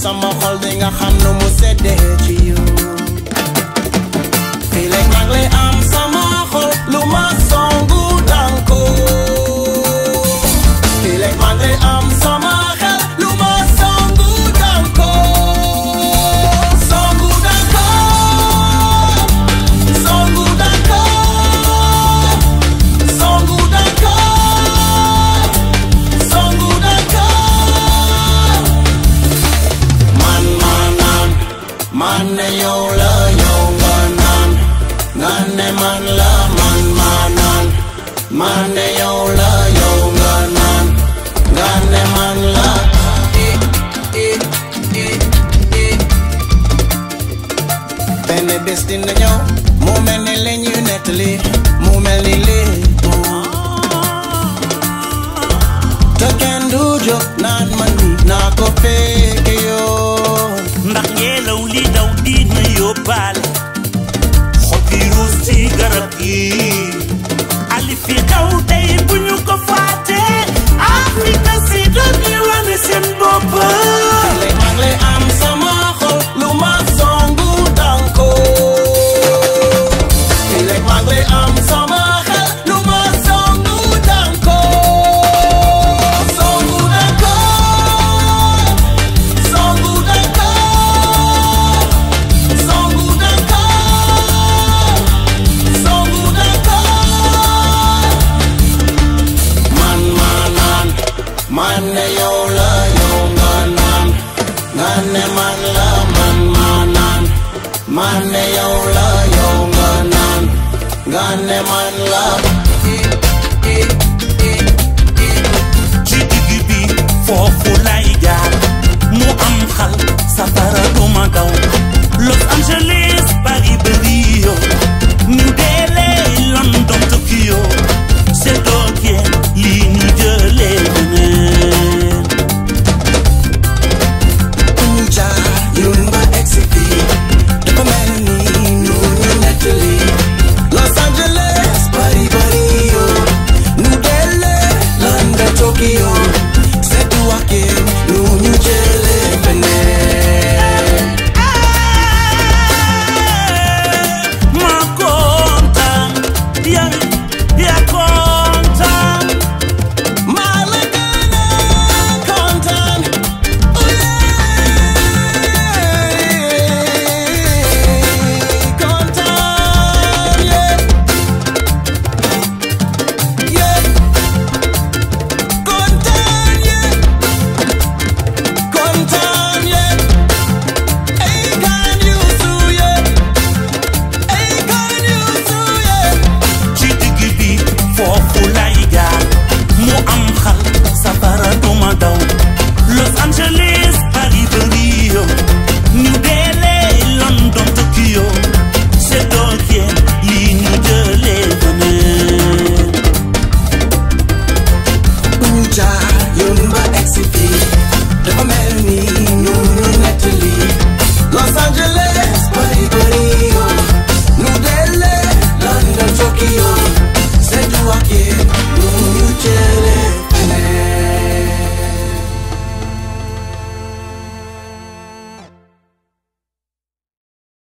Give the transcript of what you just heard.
sama xol di nga xam nu mu seddee ci yow fii léegi mag lay am sama xol lu ma songu danko fii léegi mag lay am sama xel lu ma songu danko songu danko songu danko songu danko songu danko man ne yow la yow nga naan nga ne man la man ma naan man ne yow la yow nga naan nga ne man la benn bés dina ñëw mu mel ni li ñu nettali mu mel ni lii te kenn du jóg naan man ni naa ko fekke yoo ndax ngelaw li daw dina yóbbaale xob yi ruus ci garab yi ali fi daw tey bu ñu ko fàtte Afrique si dañuy wane seen bopp lay mag lay am sama xol lu ma songu danko lay mag lay am sama xel lu ma songu danko songu danko songu danko songu danko songu danko man ma naan man ne yow la yow nga naan nga ne man la man ma naan man ne yow la yow nga naan nga ne man la